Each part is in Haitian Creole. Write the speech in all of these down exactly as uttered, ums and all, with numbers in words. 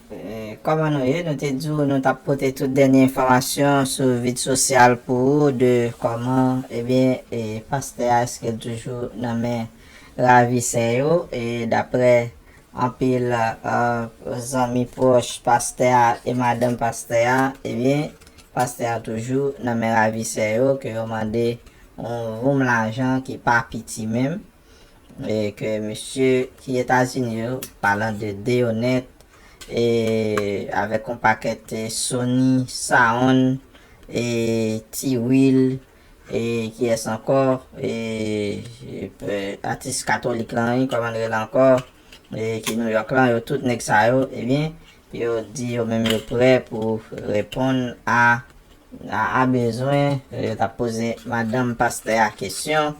E, kòman nou ye? Nou te di w nou t ap pote tout dènye enfòmasyon sou vid sosyal pou ou de kòman, ebyen, e, pastè a, èske l toujou nan men ravisè yo? E daprè anpil, e, zanmi pwòch pastè a e madanm pastè a, ebyen, pastè a toujou nan men ravisè yo, ke yo mande yon voum lajan ki pa piti menm, e ke mesye ki Etazini yo, palan de Deyonet, e avèk yon pakèt, e, Sony, Saon, e T-Will, e kiyès ankò, e, e, atis katolik lan, wi, kòman l rele ankò, e ki New York lan, yo tout nèg sa yo, ebyen, yo di yo menm yo prè pou reponn a, a, a bezwen, e, yo t ap poze madanm pastè a kesyon,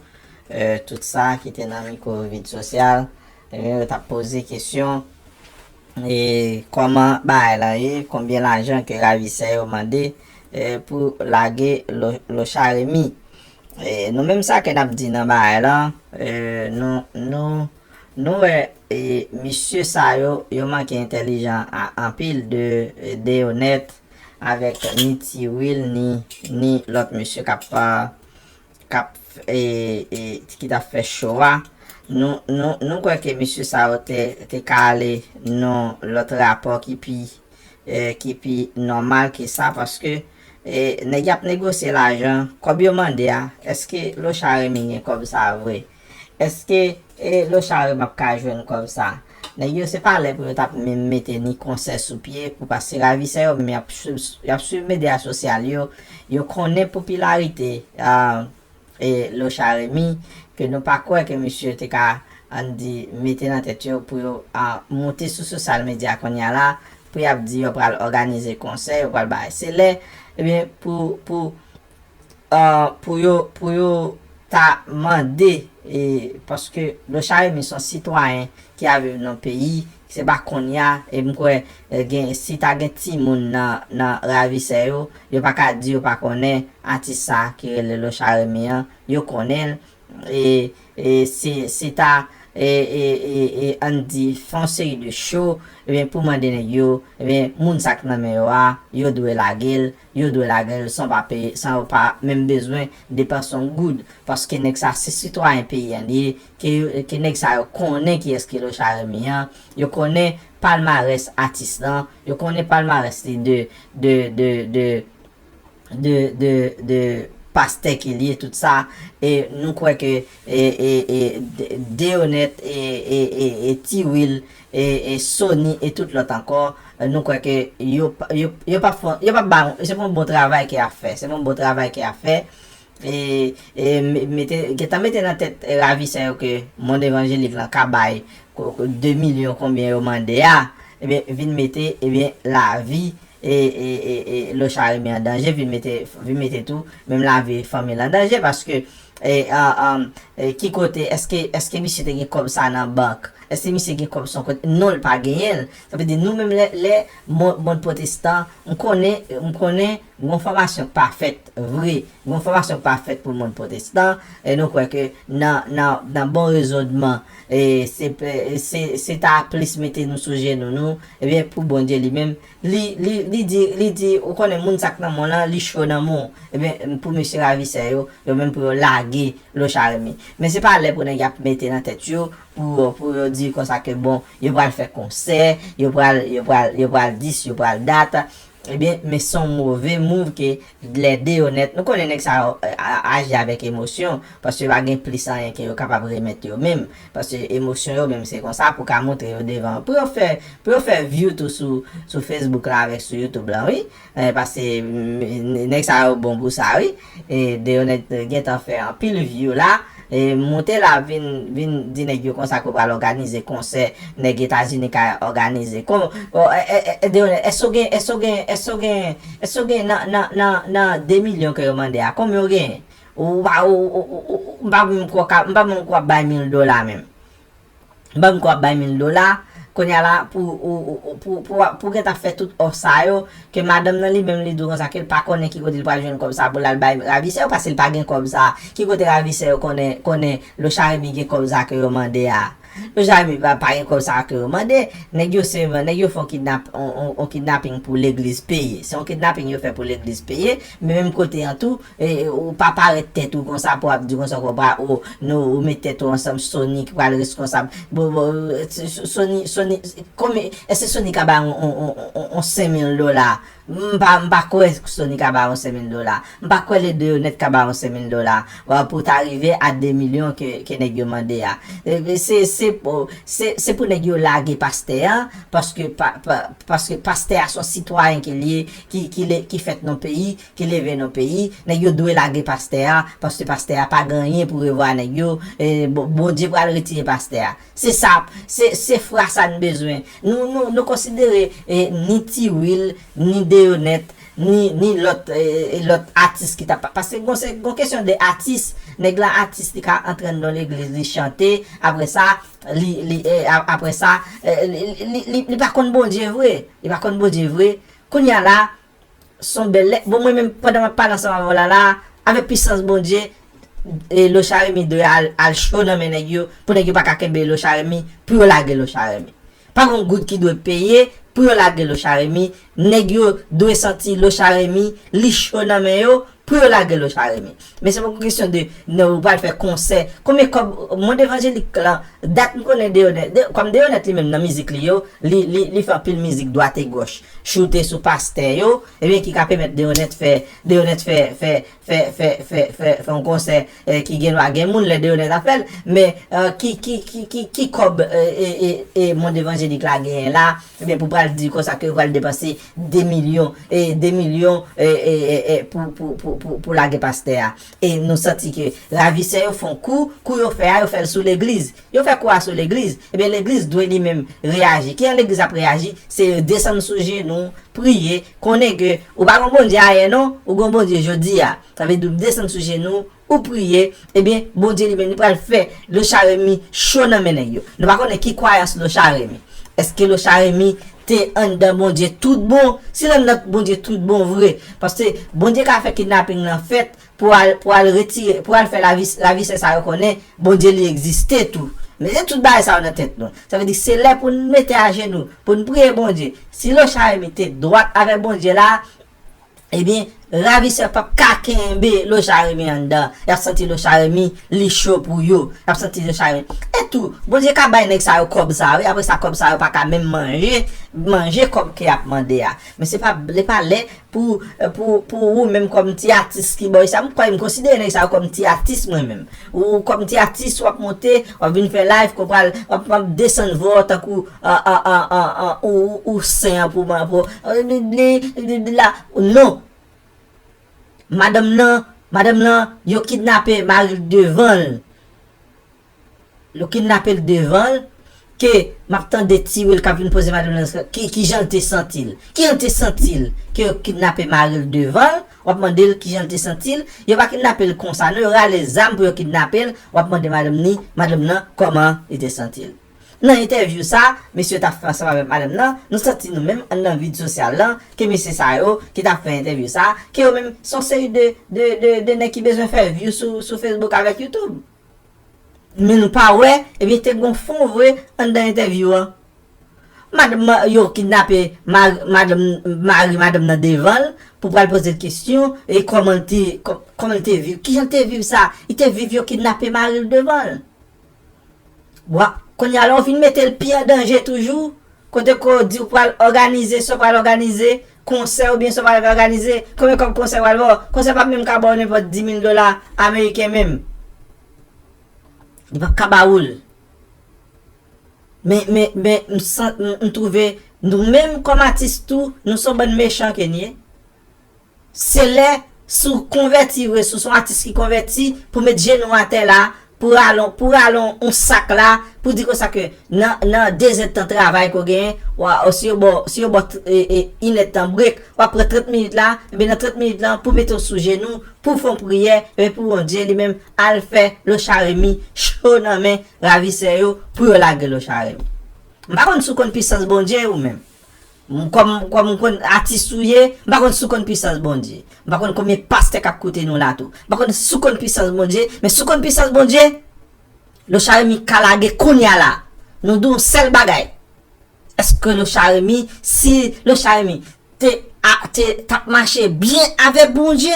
e, tout sa ki te nan mikwo vid sosyal, ebyen, yo t ap poze kesyon, e, kòman bagay lan ye, konbyen lajan ke ravisè yo mande, e, pou lage Lo-, Locha Remy. E, nou menm sa ke n ap di nan bagay lan, e, nou, nou, nou wè, e, misye sa yo, yo manke entèlijan a, anpil de, e, Deyonet avèk ni T-Will, ni, ni lòt mesye k ap, a, k ap, e, e, ki t ap fè cho a. Nou, nou, nou kwè ke mesye sa yo te, te ka ale nan lòt rapò ki pi, e, ki pi nòmal ke sa, paske, e, nèg y ap negosye lajan, kòb yo mande a, èske Locha Remy gen kòb sa vre? Èske, e, Locha Remy ap ka jwenn kòb sa? Nèg yo se pa lè pou yo t ap menm mete ni konsè sou pye pou pase ravisè yo, men y ap swiv, y ap swiv medya sosyal yo, yo konnen popilarite, a, e, Locha Remy, ke nou pa kwè ke misye te ka, ann di, mete nan tèt yo pou yo, a, monte sou sosyal medya kounye a la, pou y ap di yo pral òganize konsè, yo pral bay. Se lè, ebyen, pou, pou, a, pou yo, pou yo ta mande, e, paske Locha Remy se yon sitwayen ki ap viv nan peyi, se pa kounye a, e m kwè, e, gen, si ta gen timoun nan, nan ravisè yo, yo pa ka di yo pa konnen atis sa ki rele Locha Remy an, yo konnen l, e, e se, se ta, e, e, e, e, ann di, fè yon seri de cho, ebyen, pou mande nèg yo, ebyen, moun sa k nan men yo a, yo dwe lage l, yo dwe lage l san pa peye, san yo pa menm bezwen depanse yon goud, paske nèg sa se sitwayen peyi an li ye, ke yo, ke nèg sa yo konnen kiyès ki Locha Remy an, yo konnen palmarès atis lan, yo konnen palmarès li de, de, de, de, de, de, de pastè ke li ye, tout sa, e nou kwè ke, e, e, e, De-, Deyonet, e, e, e, e T-Will, e, e Sony, e tout lòt ankò, e nou kwè ke yo, pa- yo, yo p ap fè, yo p ap ba, se pa yon bon travay ke y ap fè, se pa yon bon travay ke y ap fè, e, e me- mete, gentan mete nan tèt, e, ravisè yo ke mond evanjelik lan ka bay ko- ko- de milyon konbyen yo mande a, ebyen, vin mete, ebyen, lavi, e, e, e, e, Locha Remy an danje, vin mete, vin mete tou, menm lavi fanmi l an danje, paske, e, a, a, e, ki kote, èske, èske misye te gen kòb sa nan bank? Èske misye gen kòb sa yon kote? Non, l pa genyen l. Sa vle di, nou menm, lè, lè mond, mond pwotestan, m konnen, m konnen, gon fòmasyon k pa fèt vre, gon fòmasyon k pa fèt pou mond pwotestan, e nou kwè ke nan, nan, nan bon rezònman, e se, pe- se, se ta plis mete nou sou jenou nou, ebyen, pou Bondye li menm, li, li, li di, li di, ou konnen moun sa k nan men w lan, li cho nan men w, ebyen, pou mesye ravisè yo, yo menm pou yo lage Locha Remy. Men se pa lè pou nèg y ap mete nan tèt yo, pou, pou yo di konsa ke bon, yo pral fè konsè, yo pral, yo pral, yo pral dis, yo pral dat, ebyen, men se yon move move ke lè Deyonet, nou konnen nèg sa yo, e, a- aji avèk emosyon, paske pa gen plis anyen ke yo kapab remèt yo menm, paske emosyon yo menm se konsa pou ka montre yo devan, pou yo fè, pou yo fè view tou sou, sou Facebook la avèk sou YouTube la, wi. E, paske, m- nèg sa yo bon pou sa, wi. E, Deyonet gentan fè anpil view la. E, monte la vin, vin di nèg yo konsa ke w pral òganize konsè, nèg Etazini ka òganize. Kon, o, e, e, e, Deyonet, èske w gen, èske w gen, èske w gen, èske w gen nan, nan, nan, nan de milyon ke yo mande a, konbyen w genyen? Ou pa, ou, ou, ou, ou, ou, m pa menm kwè w ka, m pa menm kwè w ap bay mil dola menm. Ban m kwè w ap bay mil dola. Kounye a la, pou, ou, ou, ou, pou, pou, pou gentan fè tout òf sa yo, ke madanm nan li menm li di w konsa ke l pa konnen ki kote l pral jwenn kòb sa pou l al bay ravisè yo, paske l pa gen kòb sa. Ki kote ravisè yo konnen, konnen Locha Remy gen kòb sa ke yo mande a? Lochard Remy pa, pa gen kòb sa ke yo mande. Nèg yo se, nèg yo fè yon kidnap, on, on, on kidnaping pou legliz peye. Se yon kidnaping yo fè pou legliz peye, men menm kote an tou, e, ou pa parèt tèt ou konsa pou ap di konsa konpa, o, nou, ou met tèt ou ansanm, Sony ki pral reskonsab. Bon, bon, Sony, Sony, konbyen, èske Sony ka bay on, on, on, on, on senk mil dola? M pa, m pa kwè Sony ka ba yon senk mil dola. M pa kwè Lede Onèt ka ba yon senk mil dola, bon, pou ta rive a de milyon ke, ke nèg yo mande a. E, se, se, pou- se, se pou nèg yo lage pastè a, paske, pa, pa, paske pastè a se yon sitwayen ke l ye, ki, ki, le- ki fèt nan peyi, ki leve nan peyi. Nèg yo dwe lage pastè a, paske pastè a pa gen anyen pou revwa nèg yo. E, bon, Bondye pral retire pastè a. Se sa, se, se fra sa n bezwen. Nou, nou, nou konsidere e, ni Ti Will, ni Deyonet, ni, ni lòt, e, e, lòt atis ki t ap. Paske gon, se, gon kesyon de atis, nèg la atis, li ka antre nan legliz, li chante, apre sa, li, li, e, a- apre sa, e, li, li, li, li pa konn Bondye vre. Li pa konn Bondye vre. Kounye a la, se yon bèl lè. Bon, mwen menm, pandan m ap pale ansanm avè w la, la, avèk pisans Bondye, e, Lochard Remy dwe al, al cho nan men nèg yo, pou nèg yo pa ka kenbe Lochard Remy, pou yo lage Lochard Remy. Pa gen yon goud ki dwe peye pou yo lage Lochard Remy. Nèg yo dwe santi Lochard Remy, li cho nan men yo, pou yo lage Lochard Remy. Men se poko kesyon de, non, ou pral fè konsè. Konbyen kòb, mond evanjelik la, dat m konnen Deyonet, de, kòm Deyonet li menm nan mizik li yo, li, li, li fè anpil mizik dwat e gòch. Choute sou pastè yo, ebyen ki ka pèmèt Deyonet fè, Deyonet fè, fè, fè, fè, fè, fè, fè yon konsè, e, ki gen dwa gen moun lè Deyonet ap fè l, men, e, ki, ki, ki, ki, ki kòb, e, e, e, e mond evanjelik la genyen la, ebyen pou pral di konsa ke yo pral depanse de milyon, e, de milyon, e, e, e, e, pou, pou, pou, pou, pou lage pastè a. E nou santi ke ravisè yo fè yon kou, kou yo fè a, yo fè l sou legliz. Yo fè kou a sou legliz, ebyen legliz dwe li menm reyaji. Kijan legliz ap reyaji? Se yo desann sou jenou, priye, konnen ke ou pa gon Bondye ayè non, ou gon Bondye jodi a. Sa vle di ou desann sou jenou, ou priye, ebyen Bondye li menm li pral fè Lochard Remy cho nan men nèg yo. Nou pa konnen ki kwayans Lochard Remy. Èske Lochard Remy te anndan Bondye tout bon? Si l anndan Bondye tout bon vre, paske Bondye ka fè kidnaping lan fèt, pou al, pou al retire, pou al fè lavi, ravisè sa yo konnen Bondye li egziste tou. Men se tout bagay sa yo nan tèt nou. Sa vle di se lè pou n mete ajenou, pou n priye Bondye. Si Lochard Remy te dwat avèk Bondye la, ebyen, ravisè p ap ka kenbe Lochard Remy anndan. Y ap santi Lochard Remy li cho pou yo. Y ap santi Lochard Remy. E tou, Bondye ka bay nèg sa yo kòb sa yo, wi. Apre sa, kòb sa yo pa ka menm manje, manje kòb ke y ap mande a. Men se pa, li pa lè pou, pou, pou ou menm kòm ti atis ki bò sa, m kwè m konsidere nèg sa yo kòm ti atis mwen menm. Ou kòm ti atis, w ap monte, w ap vin fè live, w ap pral, w ap, w ap desann vwa w tankou, a, a, a, a, a, ou, ou, ou sen an pou, pou, pou, la, non. Madanm nan, madanm nan, yo kidnape mari l devan l. Yo kidnape l devan l, ke m ap tande Ti Will k ap vin poze madanm nan, ki, kijan l te santi l. Kijan l te santi l ke yo kidnape mari l devan l, w ap mande l kijan l te santi l. Yo pa kidnape l konsa non, yo rale zam pou yo kidnape l, w ap mande madanm ni, madanm nan, kòman li te santi l. Nan entèvyou sa, mesye t ap fè ansanm avèk madanm nan, nou santi nou menm anndan vid sosyal lan, ke mesye sa yo ki t ap fè entèvyou sa, ke yo menm se yon seri de, de, de, de nèg ki bezwen fè view sou, sou Facebook avèk YouTube. Men nou pa wè, ebyen te gon fon vre anndan entèvyou an. Madanm nan, yo kidnape mari, madanm, mari madanm nan devan l pou pral poze l kesyon, e kòman l te, kò- kòman l te viv, kijan l te viv sa, li te viv yo kidnape mari l devan l. Wa, kounye a la, ou fin mete l pi an danje toujou. Kote ke w di w pral òganize, sa w pral òganize, konsè oubyen sa w pral òganize, konbyen kòb konsè pral ba w? Konsè p ap menm ka ba w nenpòt di mil dola ameriken menm. Li p ap ka ba ou l. Men, men, men, m san- m, m twouve nou menm kòm atis tou, nou se yon bann mechan ke n ye. Se lè si w konvèti vre, si w se yon atis ki konvèti, pou met jenou atè la, pou rale, pou rale yon sak la, pou di konsa ke nan, nan de zèdtan travay ke w genyen, w a, si yo ba w, si yo ba w t- e, e, inèdtan brek, w ap pran trant minit la, ebyen nan trant minit lan, pou mete w sou jenou, pou fè yon priyè, ebyen pou Bondye li menm al fè Lochard Remy cho nan men ravisè yo, pou yo lage Lochard Remy. M pa konn si w konn pisans Bondye ou menm. M, kòm, kòm m konn atis ou ye, m pa konn si w konn pisans Bondye. M pa konn konbyen pastè k ap koute nou la tou. M pa konn si w konn pisans Bondye, men si w konn pisans Bondye, Lochard Remy ka lage kounye a la. Nou di yon sèl bagay. Èske Lochard Remy, si Lochard Remy te, a, te, t ap mache byen avèk Bondye?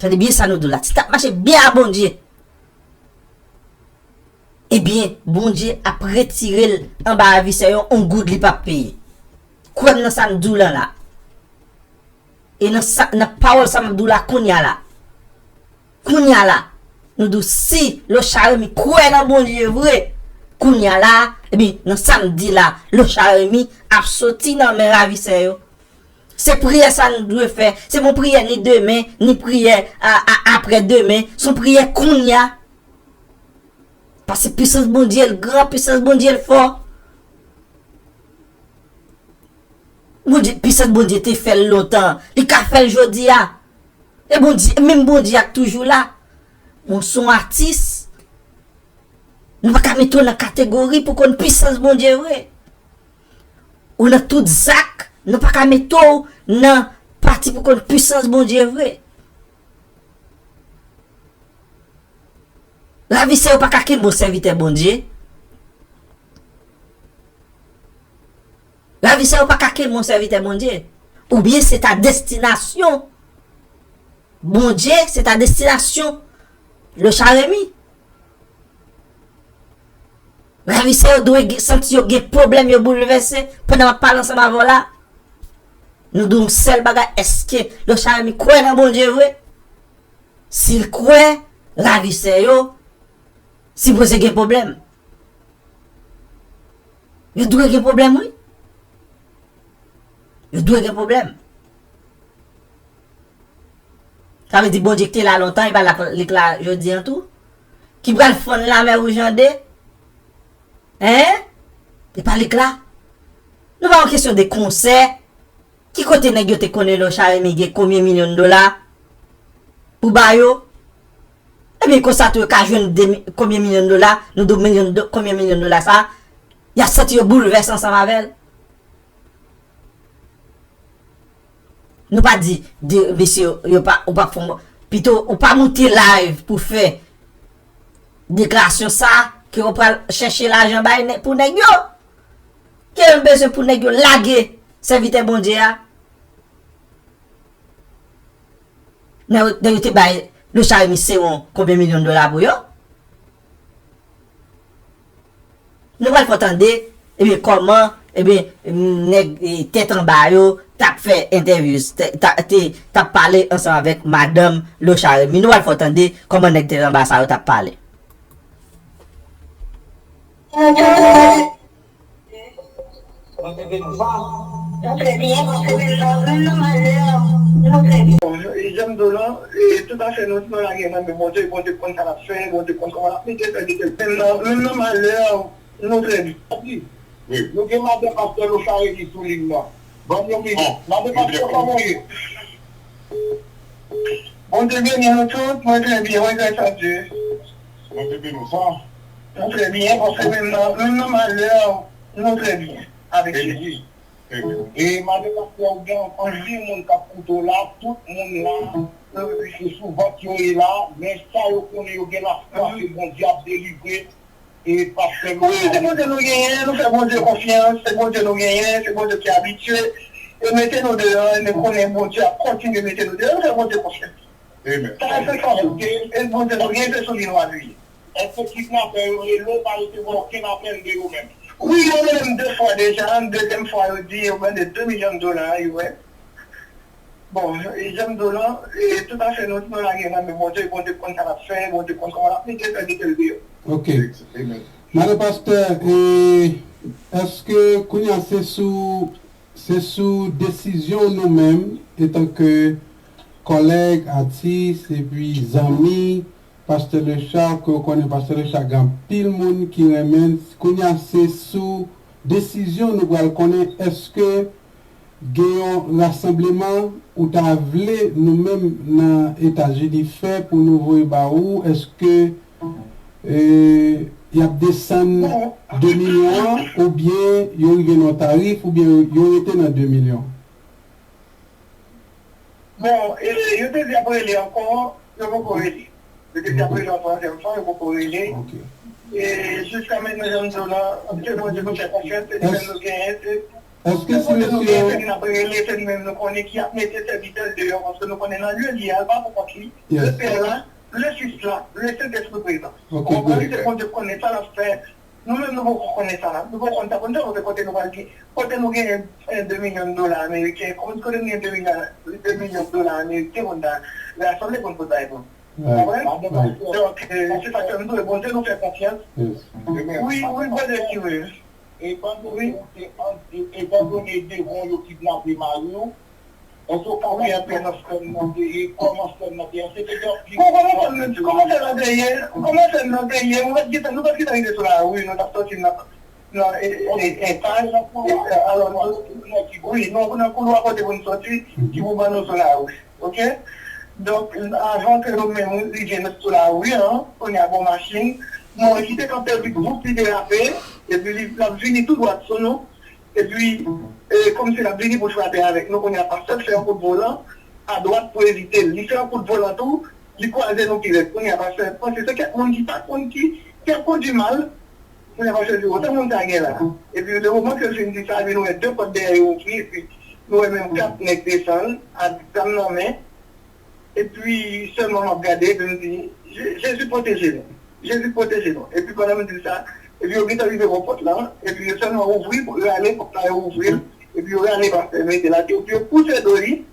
Tande byen sa nou di w la. Si t ap mache byen a Bondye, ebyen, Bondye ap retire l anba ravisè yo, yon goud li p ap peye. Kwè m nan sa m di w lan la. E nan sa, nan pawòl sa m ap di w la kounye a la. Kounye a la, nou di w si Lochard Remy kwè nan Bondye vre, kounye a la, ebyen, nan sa m di la, Lochard Remy ap soti nan men ravisè yo. Se priyè sa nou dwe fè. Se pa yon priyè ni demen, ni priyè a, a, aprè demen. Se yon priyè kounye a. Paske pisans Bondye l gran, pisans Bondye l fò. Bondye, pisans Bondye te fè l lontan. Li ka fè l jodi a. E Bondye, menm Bondye a k toujou la. Bon, se yon atis. Nou pa ka mete w nan kategori pou konn pisans Bondye vre. Ou nan tout zak, nou pa ka mete w nan pati pou konn pisans Bondye vre. Ravisè yo pa ka kenbe yon sèvitè Bondye. Ravisè yo pa ka kenbe yon sèvitè Bondye. Oubyen se ta destinasyon Bondye, se ta destinasyon Lochard Remy. Ravisè yo dwe gen, santi yo gen pwoblèm, yo boulvèse. Pandan m ap pale ansanm avè w la, nou di yon sèl bagay, èske Lochard Remy kwè nan Bondye vre? Si l kwè, ravisè yo sipoze gen pwoblèm. Yo dwe gen pwoblèm, wi. Yo dwe gen pwoblèm. Sa vle di Bondye ki te la lontan, e pa la, li k la jodi an tou? Ki pral fann Lamè Wouj an de? Hein? E pa li k la? Nou pa yon kesyon de konsè. Ki kote nèg yo te konnen Lochard Remy gen konbyen milyon dola pou ba yo? Ebyen, konsa tou yo ka jwenn de mi-, konbyen milyon dola, nou di w milyon do-, konbyen milyon dola sa, y ap santi yo boulvèse ansanm avè l. Nou pa di, di mesye yo, yo pa, ou pa fè yon, pito ou pa moute live pou fè deklarasyon sa, ke w pral chèche lajan bay nè-, pou nèg yo. Ke yo bezwen pou nèg yo lage sèvitè Bondye a. Nèg yo, nèg yo te bay Lochard Remy Sewon konbyen milyon dola pou yo? Nou pral fè w tande, ebyen, kòman, ebyen, nèg, e, tèt anba yo t ap fè entèvyou, te, ta, te, t ap pale ansanm avèk madanm Lochard Remy. Nou pral fè w tande kòman nèg tèt anba sa yo t ap pale. Bon, e, jan m di w lan, e, toutafè nou, nou lage nan men Bondye, Bondye konn sa l ap fè, Bondye konn kòman l ap mete fè, mete l. Menm nan, menm nan malè, nou trè byen. Wi. Nou gen madanm pastè Lochard Remy sou liy nan. Ban m yon minit. Madanm pastè, kòman w ye? Bondye beni nou tout, mwen trè byen, mwen gras a Dye. Bondye beni w, sa. Nou trè byen, paske menm nan, menm nan malè, nou trè byen, avèk Jezi. Amen. E madanm pastè, ou gen anpil moun k ap koute w la, tout moun la, se sou vant yo ye la, men sa yo konnen, yo gen lafwa ke Bondye ap delivre, e pastè Louis. Wi, se Bondye nou genyen, nou fè Bondye konfyans, se Bondye nou genyen, se Bondye ki abitye, e mete nou deyò, e nou konnen Bondye ap kontinye mete nou deyò, nou fè Bondye konfyans. Amen. Sa se sa, e Bondye nou genyen, se sou li nou apiye. Èske kidnapè yo rele w, pa resevwa okenn apèl de yo menm? Wi, yo rele m de fwa deja, dezyèm fwa yo di yo mande de milyon dola, wi. Bon, e jan m di w lan, e toutafè nou, nou lage nan men Bondye, Bondye konn sa l ap fè, Bondye konn kòman l ap mete fè mete l deyò. Ok. Amen. Madan pastè, e èske kounye a se sou Se sou desizyon nou menm, etanke kòlèg, atis, epi zanmi, pastè Lechard, ke w konnen pastè Lechard gen anpil moun ki renmen l. Kounye a, se sou desizyon nou pral konnen èske gen yon rasanbleman ou ta vle nou menm nan Etazini fè pou nou voye ba ou, èske e, y ap desann de milyon an, oubyen yo rive nan yon tarif, oubyen yo, yo rete nan de milyon? Bon, e, yo te di y ap rele ankò, yo poko rele. Yo te di y ap rele yon twazyèm fwa, yo poko rele. Ok. E jiska mentnan, jan m di w la, ke Bondye nou fè konfyans, se li menm nou genyen, se, èske se si Bondye nou genyen, se li n ap rele, se li menm nou konnen ki ap mete sèvitè l deyò, paske nou konnen nan lye li a, l pa pou kont li. Yes. Le Pè la, le Fis la, le Sentespri prezan. Ok, ou konprann? Se Bondye k konnen sa l ap fè. Nou menm, nou poko konnen sa la. Nou poko konn sa pou n fè, paske kote nou pral gen, kote nou genyen, eh, de milyon dola ameriken, kote nou genyen de milyon, de milyon dola ameriken pou n ta rasanble pou n pote bay moun. Right. Ou konprann? Donk, eh, se sa k fè m di w, Bondye nou fè konfyans. Yes. Wi, wi, brother Cyril. Etan done, etan done devan yo kidnape mari w, èske w ka fè yon ti kòmantè nan sèn nan te ye, kòman sèn nan te ye, èske te gen anpil... Bon, kòman sèn nan, kòman sèn nan te ye, kòman sèn nan te ye, nou pa t gentan, nou pa t gentan rive sou lari, nou t ap sòti nan, nan, e, e, e, enpas, e, alò, nou, wi, nou nan koulwa kote pou n sòti, ki pou ban nou sou lari. Ok? Donk, avan ke nou menm rive sou lari an, kounye a gon machin, mwen ki te kanpe, li voup, li derape, epi li, l ap vini tou dwat sou nou, epi, e, kòmsi l ap vini pou l frape avèk nou, kounye a pastè fè yon kout volan adwat pou evite l. Li fè yon kout volan tou, li kwaze nou pi rèd. Kounye a pastè panse se kèk moun ki pa konn ki, ki ap kondui mal, Kounye a pastè di, "Otan moun sa gen la." Epi, le moman ke l fin di sa, epi nou wè de pòt dèyè yo ouvri, epi nou wè menm kat nèg desann, ak zam nan men. Epi, sèlman m ap gade, epi m di, "Je-, Jezi pwoteje nou. Jezi pwoteje nou." Epi, pandan m di sa, epi yo gentan rive bò pòt la, epi yo sèlman ouvri, rale pòt la, yo ouvri l, epi yo rale pastè, mete l atè, epi yo pouse do li,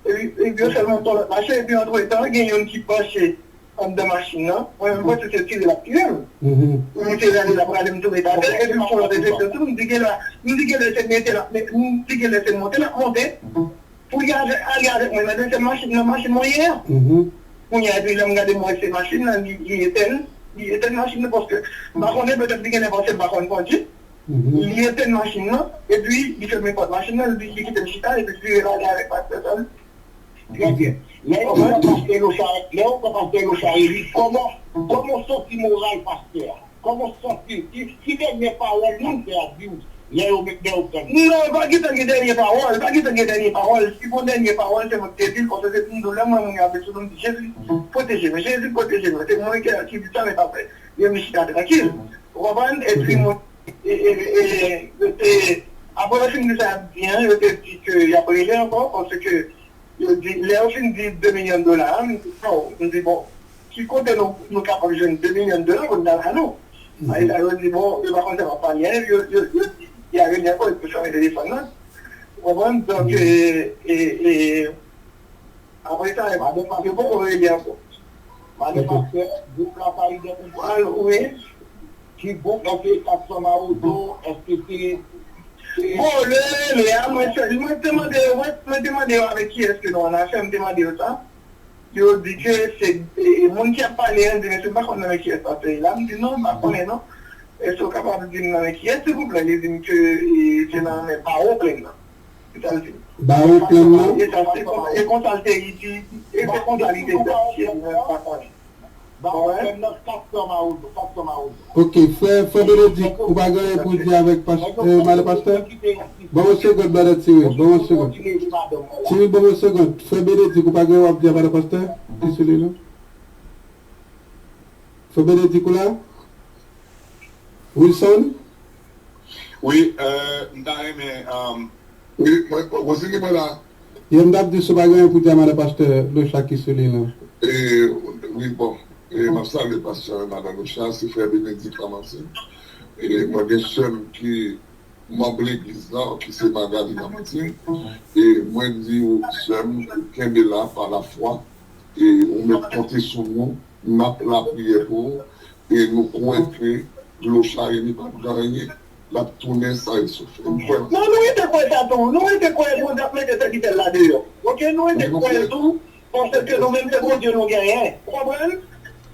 epi, epi yo sèlman pran lòt machin, epi antretan, gen youn ki panche anndan machin nan, mwen menm panse se tire l ap tire m. Pou misye rale l ap rale m tou met atè, epi m fè yon lòt refleksyon tou, m di genlè, m di genlè se mete l ap met, m di genlè se monte l ap monte, pou li ale, ale avèk mwen nan dezyèm machin, nan machin mwen ye a. Kounye a, epi lè m gade m wè se machin nan, li, li etèn, li etèn machin nan, paske m pa konnen, petèt li genlè panse m pa konn kondui. Li etèn machin nan, epi li fèmen pòt machin nan, li, li kite m chita, epi li vire l ale avèk pastè sa. Trè byen. Lè yo pran pastè Lochard, lè yo pran pastè Lochard, Eli, kòman, kòman w santi moral pastè a? Kòman w santi l? Ki, ki dènye pawòl moun sa a di w lè yo met, lè yo pran l? Non, pa gentan gen dènye pawòl, pa gentan gen dènye pawòl. Si gon dènye pawòl, se mwen ki te di l, paske se pou m di w, lè m wè moun yo ap vin sou nou, m di, "Jezi, pwoteje nou, Jezi, pwoteje nou." Se mwen ki, ki di sa, men pa fè. Yo vin chita trankil. Ou konprann? Epi, moun, e, e, e, yo te, apre yo fin di sa y ap di an, yo te di ke y ap rele ankò, paske yo di, lè yo fin di de milyon dola a, m di, "Oh," m di, "Bon, ki kote nou, nou kapab jwenn de milyon dola pou n ta ba nou?" Sa vle di, yo di, "Bon, yo pa konn sa y ap pale a," yo, yo, yo di, y a rele ankò, yo chanj telefòn nan. Ou konprann? Donk, e, e, e, apre sa, yo poko rele ankò. Madan pastè, gwoup la pa rive konprann. Al, wi. Ki gwoup, èske kat san Mawozo, èske se, se... Bon, le, le, a, mwen, se, mwen te mande yo, mwen, mwen te mande yo avèk kiyès ke nou an afè, m te mande yo sa. Yo di ke se, e, e, moun ki ap pale an, di, "Mesye, m pa konn nan men kiyès pastè ye la." M di, "Non, m pa konnen, non." Èske w kapab di m nan men kiyès, silvouplè? Li di m ke, e, se nan men Bawo Plenn nan. Se sa l di m. Bawo Plenn nan? E sa, se konsa, e konsa l te di, e se konsa li te di, m pa konnen. Bawo Plenn nan, kat san Mawozo, kat san Mawozo. Ok, frè, frè Benedik, ou pa gen anyen pou w di avèk pas-, e, madan pastè? Ban m yon segonn, brother Cyril, ban m yon segonn. Cyril, ban m yon segonn. Frè Benedik, ou pa gen anyen w ap di a madan pastè? Ki sou li la? Frè Benedik, ou la? Wilson? Wi, euh, m ta renmen, euh, wi, mwen, Rosini, mwen la. Yo, m t ap di si w pa gen anyen pou di a madan pastè Lochard ki sou liy lan. E, wi, bon, e, m ap salye pastè, madan Lochard, se frè Benedik Lamantin. E mwen gen sè m ki manm legliz lan, ki se Magali Lamantin. E mwen di w, sè m, kenbe la pa lafwa. E ou mèt konte sou nou, n ap lapriyè pou ou. E nou kwè ke Lochard Rene p ap gen anyen, l ap tounen san esofle. Nou kwè nan sa. Non, nou rete kwè sa tou. Nou rete kwè Bondye ap mete sèvitè l la deyò. Ok, nou rete kwè tou, paske nou menm se Bondye nou genyen. Ou konprann?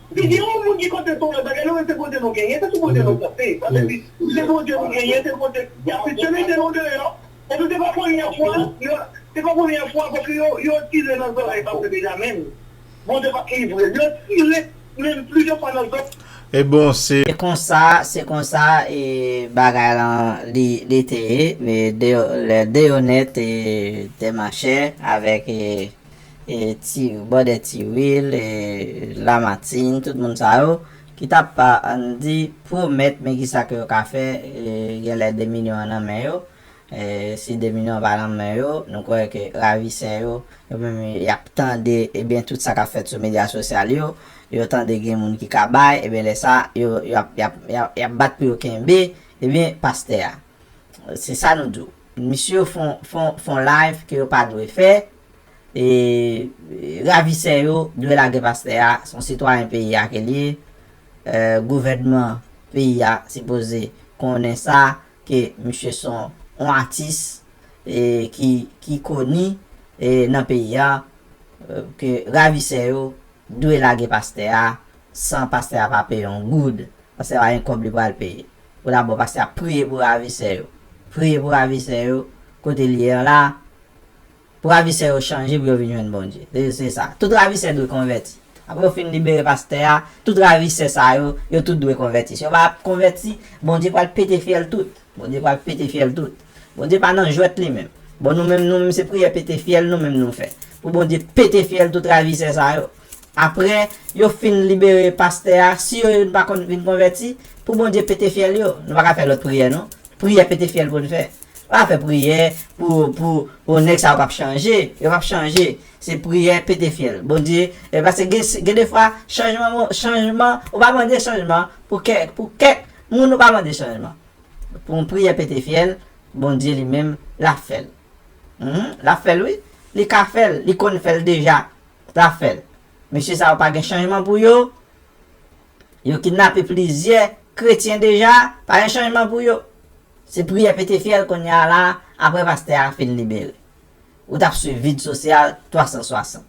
Si gen yon moun ki konte sou yon lòt bagay, nou menm se Bondye nou genyen. Se sou Bondye nou konte. Sa vle di, se Bondye nou genyen, se Bondye ki ap mete nou deyò. Epi se pa premye fwa, yo, se pa premye fwa, paske yo, yo tire nan zòrèy pastè Benjamin. Bondye p ap livre l. Yo tire menm plizyè fwa nan zòrèy. E bon, se... Se konsa, se konsa, e, bagay lan, li, li te ye, e, de, lè de onèt, e, de machè avèk, e, e, ti, brother Tiwil, e, Lamartine, tout moun sa yo, ki t ap, ann di, pwomèt, men kisa ke yo ka fè, e, genlè de milyon an nan men yo. E, si de milyon an pa nan men yo, nou kwè ke ravisè yo, yo menm y ap tande, ebyen, tout sa k ap fèt sou medya sosyal yo, yo tande gen moun ki ka bay, ebyen, lè sa, yo, y ap, y ap, y ap, y ap bat pou yo kenbe, ebyen, pastè a. Se sa nou di w. Misye fon, fon, fon live ke yo pa dwe fè. E, e, ravisè yo dwe lage pastè a, se yon sitwayen peyi a ke l ye. E, gouvènman peyi a sipoze konnen sa, ke misye se yon, yon atis, e, ki, ki koni, e, nan peyi a, e, ke ravisè yo dwe lage pastè a san pastè a pa peye yon goud. Pastè a pa gen kòb li pral peye. Pou dabò, pastè a priye pou ravisè yo. Priye pou ravisè yo, kote l ye an la, pou ravisè yo chanje, pou yo vin jwenn Bondye. Se, se sa. Tout ravisè dwe konvèti. Apre yo fin libere pastè a, tout ravisè sa yo, yo tout dwe konvèti. Si yo pa konvèti, Bondye pral pete fyèl tout. Bondye pral pete fyèl tout. Bondye pa nan jwèt li menm. Bon, nou menm, nou menm, se priyè pete fyèl nou menm nou fè. Pou Bondye pete fyèl tout ravisè sa yo. Apre, yo fin libere pastè a, si yo, yo pa konn vin konvèti, pou Bondye pete fyèl yo, nou pa ka fè lòt priyè, non. Priyè pete fyèl pou n fè. Pa fè priyè pou, pou, pou nèg sa yo p ap chanje. Yo p ap chanje. Se priyè pete fyèl. Bondye, e, paske gen, gen de fwa, chanjman, chanjman, ou pa mande chanjman pou kèk, pou kèk moun ou pa mande chanjman. Pou yon priyè pete fyèl, Bondye li menm, l ap fè l. Mhm, l ap fè l, wi. Li ka fè l, li konn fè l deja. L ap fè l. Mesye sa yo pa gen chanjman pou yo. Yo kidnape plizyè kretyen deja, pa gen chanjman pou yo. Se priyè pete fyèl kounye a la, apre pastè a fin libere. Ou t ap swiv Vid Sosyal twa san swasant.